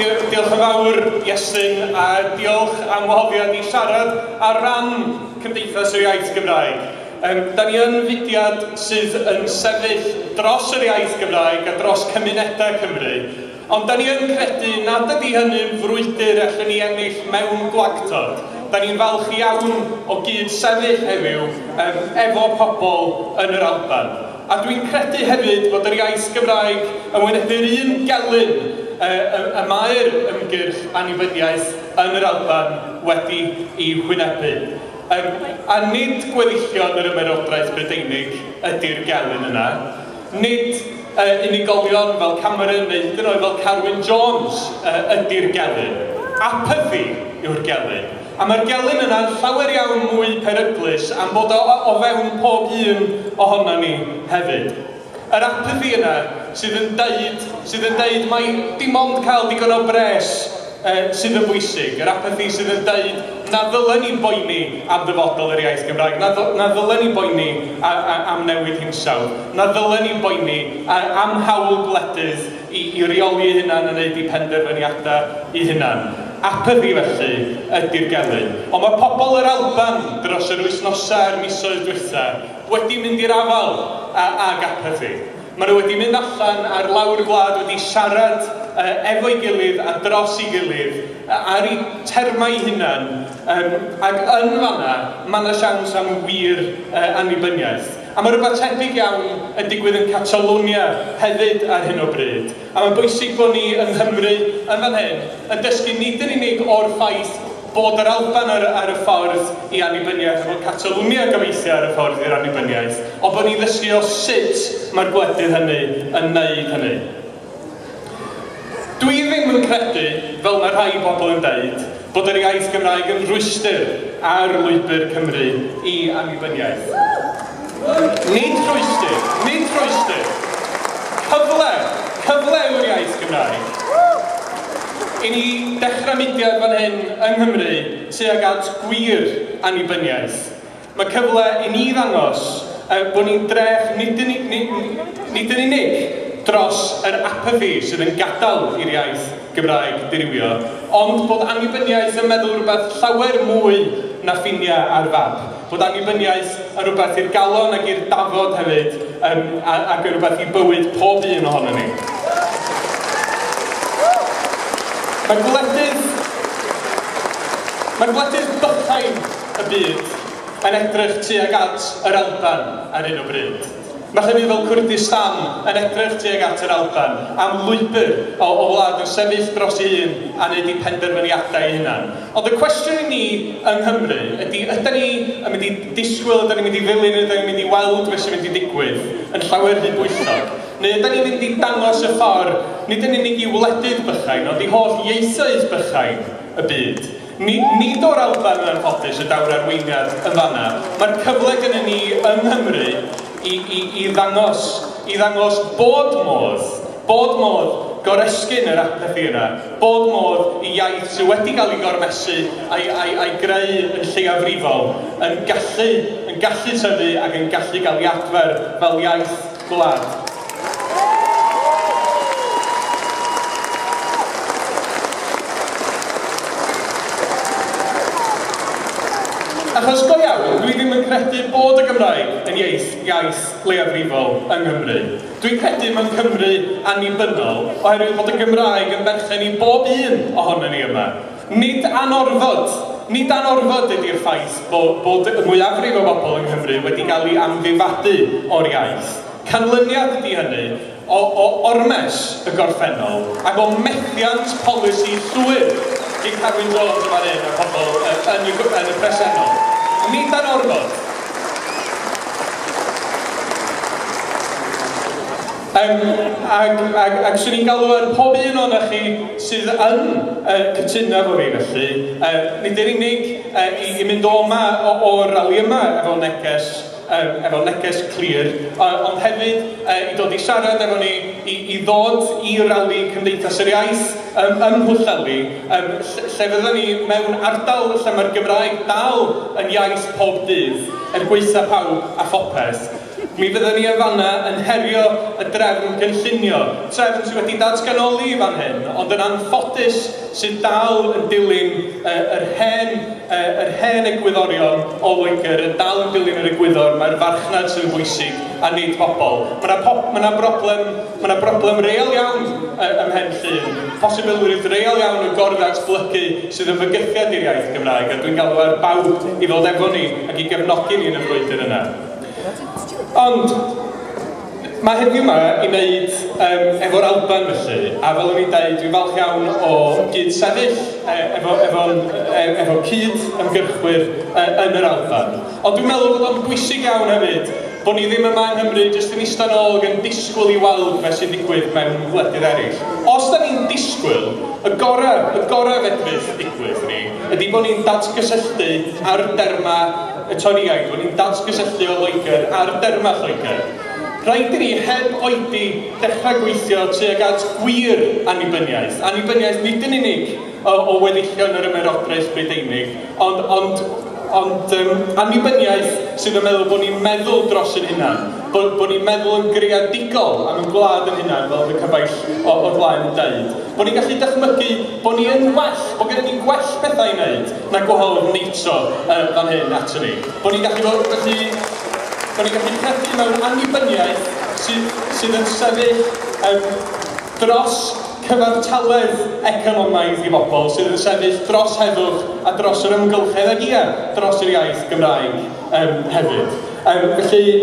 Diolch yn fawr, Iestyn, a diolch am wahoddiad i siarad ar ran Cymdeithas yr Iaith Gymraeg. Da ni yn fudiad sydd yn sefyll dros yr iaith Gymraeg a dros cymunedau Cymru, ond da ni yn credu nad ydy hynny'n frwydr allwn ni ennill mewn gwactod. Da ni'n falch iawn o gyd-sefyll heddiw efo pobl yn yr Alban. A dwi'n credu hefyd bod yr iaith Gymraeg yn wynebu'r un gelyn y mae'r ymgyrch annibyniaeth yn yr Alban wedi ei hwynebu. A nid gweddillion yr Ymerodraeth Brydeinig ydy'r gelyn yna. Nid unigolion fel Cameron neu hyd yn oed fel Carwyn Jones ydy'r gelyn. Apathy yw'r gelyn. A mae'r gelyn yna'n llawer iawn mwy peryglus am bod o o fewn pob un ohonon ni hefyd. Yr apathy yna sydd yn deud, sydd yn deud mai dim ond cael digon o bres sydd yn bwysig. Yr apathy sydd yn deud na ddylen ni boeni am ddyfodol yr iaith Gymraeg, na, na ddylen ni boeni am newid hinsawdd, na ddylen ni boeni am hawl gwledydd i reoli eu hunan a wneud eu penderfyniadau eu hunan. Apathy felly ydy'r gelyn. Ond mae pobl yr Alban dros yr wythnosau a'r misoedd dwytha wedi mynd i'r afael ag apathy. Maen nhw wedi mynd allan ar lawr gwlad, wedi siarad efo'i gilydd a dros ei gilydd, ar eu termau eu hunan, ac yn fan'na, mae 'na siawns am wir annibyniaeth. A mae rhywbeth tebyg iawn yn digwydd yn Catalonia hefyd ar hyn o bryd. A mae'n bwysig bod ni yng Nghymru yn fan hyn yn dysgu nid yn unig o'r ffaith bod yr Alban ar, ar y ffordd i annibyniaeth a bod Catalwnia gobeithio ar y ffordd i'r annibyniaeth, ond bod ni'n ddysgu o sut mae'r gwledydd hynny yn wneud hynny. Dwi ddim yn credu, fel mae rhai bobl yn deud, bod yr iaith Gymraeg yn rhwystr ar lwybr Cymru i annibyniaeth. Nid rhwystr, nid rhwystr. Cyfle, cyfle yw'r iaith Gymraeg. I ni dechrau mudiad fan hyn yng Nghymru tuag at gwir annibyniaeth. Mae cyfle i ni ddangos bod ni'n drech nid yn, nid, nid yn unig dros yr apathy sydd yn gadael i'r iaith Gymraeg dirywio, ond bod annibyniaeth yn meddwl rhywbeth llawer mwy na ffiniau ar fap. Bod annibyniaeth yn rhywbeth i'r galon ac i'r dafod hefyd, ac yn rhywbeth i bywyd pob un ohonon ni. Mae gwledydd, mae gwledydd bychain y byd yn edrych tuag at yr Alban ar hyn o bryd. Mae llefydd fel Cwrdistan yn edrych tuag at yr Alban am lwybr o, o wlad yn sefyll dros ei hun a wneud ei phenderfyniadau ei hunan. Ond y cwestiwn i ni yng Nghymru ydy, ydy ni yn mynd i disgwyl, ydy ni'n mynd i ddilyn, ydy ni'n mynd i weld beth sy'n mynd i ddigwydd yn llawer rhy bwyllog? Neu ydy ni'n mynd i dangos y ffordd, nid yn unig i wledydd bychain, ond i holl ieithoedd bychain y byd? Nid o'r Alban yn anffodus y daw'r arweiniad yn fan'na. Mae'r cyfle gynnon ni yng Nghymru i, i, i ddangos, i ddangos bod modd, bod modd goresgyn yr apathy yna, bod modd i iaith sydd wedi cael ei gormesu a'i, a'i, a'i greu yn lleiafrifol yn gallu, yn gallu tyfu ac yn gallu gael ei adfer fel iaith gwlad. Achos go iawn, dwi ddim yn credu bod y Gymraeg yn ieith, iaith leiafrifol yng Nghymru. Dwi'n credu mewn Cymru annibynnol oherwydd bod y Gymraeg yn berchen i bob un ohonon ni yma. Nid anorfod, nid anorfod ydy'r ffaith bod, bod y mwyafrif o bobl yng Nghymru wedi cael eu amddifadu o'r iaith. Canlyniad ydy hynny o, o ormes y gorffennol ac o methiant polisi llwyr i Carwyn Jones yn fan hyn a pobl yn y, yn y presennol. Nid anorfod. Ac, ac, ac swn i'n galw ar pob un ohonoch chi sydd yn cytuno efo fi felly, nid yn unig i, i mynd o yma, o'r rali yma efo neges, efo neges clir, ond hefyd i dod i siarad efo ni, i, i ddod i rali Cymdeithas yr Iaith ym Mhwllheli, lle, lle fyddan ni mewn ardal lle mae'r Gymraeg dal yn iaith pob dydd, er gwaetha pawb a phopeth. Mi fyddwn ni yn fanna yn herio y drefn gynllunio, trefn sydd wedi datganoli i fan hyn, ond yn anffodus sydd dal yn dilyn yr hen, yr hen egwyddorion o Loegr, yn dal yn dilyn yr egwyddor mae'r farchnad sydd yn bwysig a nid pobl. Mae yna pop, mae yna broblem, mae yna broblem real iawn ym Mhen Llŷn, posibilrwydd real iawn o gor-ddatblygu sydd yn fygythiad i'r iaith Gymraeg, a dwi'n galw ar bawb i ddod efo ni ac i gefnogi ni yn y frwydr yna. Ond mae heddiw yma i wneud efo'r Alban felly, a fel o'n i'n dweud, dwi'n falch iawn o gyd-sefyll efo, efo, efo cyd-ymgyrchwyr yn yr Alban. Ond dwi'n meddwl bod o'n bwysig iawn hefyd bod ni ddim yma yng Nghymru jyst yn eistedd nôl ac yn disgwyl i weld beth sy'n digwydd mewn gwledydd eraill. Os da ni'n disgwyl, y gorau, y gorau fedrith digwydd ni, ydy bod ni'n datgysylltu ar derma y Torïaid, bod ni'n datgysylltu o Loegr ar derma Lloegr. Rhaid i ni heb oedi dechrau gweithio tuag at gwir annibyniaeth. Annibyniaeth nid yn unig o weddillion yr Ymerodraeth Brydeinig, ond, ond, ond annibyniaeth sydd yn meddwl bod ni'n meddwl dros yn hunan, bod, bod ni'n meddwl yn greadigol am yn gwlad yn hunan, fel oedd y cyfaill o'r blaen yn deud. Bod ni'n gallu dychmygu bod ni yn well, bod gennym ni gwell pethau i wneud na gwahodd NATO fan hyn ato ni. Bod ni'n gallu fod, felly, bod ni'n gallu credu mewn annibyniaeth sydd, sydd yn sefyll dros cyfartaledd economaidd i bobl, sydd yn sefyll dros heddwch a dros yr amgylchedd ac ia, dros yr iaith Gymraeg hefyd. Felly,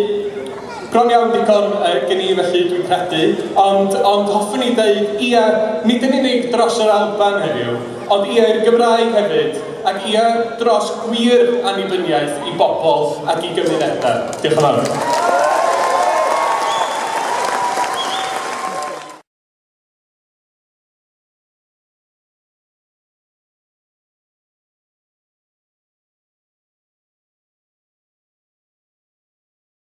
bron iawn digon gen i felly dwi'n credu, ond, ond hoffwn i ddeud ia, nid yn unig dros yr Alban heddiw, ond ia i'r Gymraeg hefyd, ac ia dros gwir annibyniaeth i bobl ac i gymunedau. Diolch yn fawr.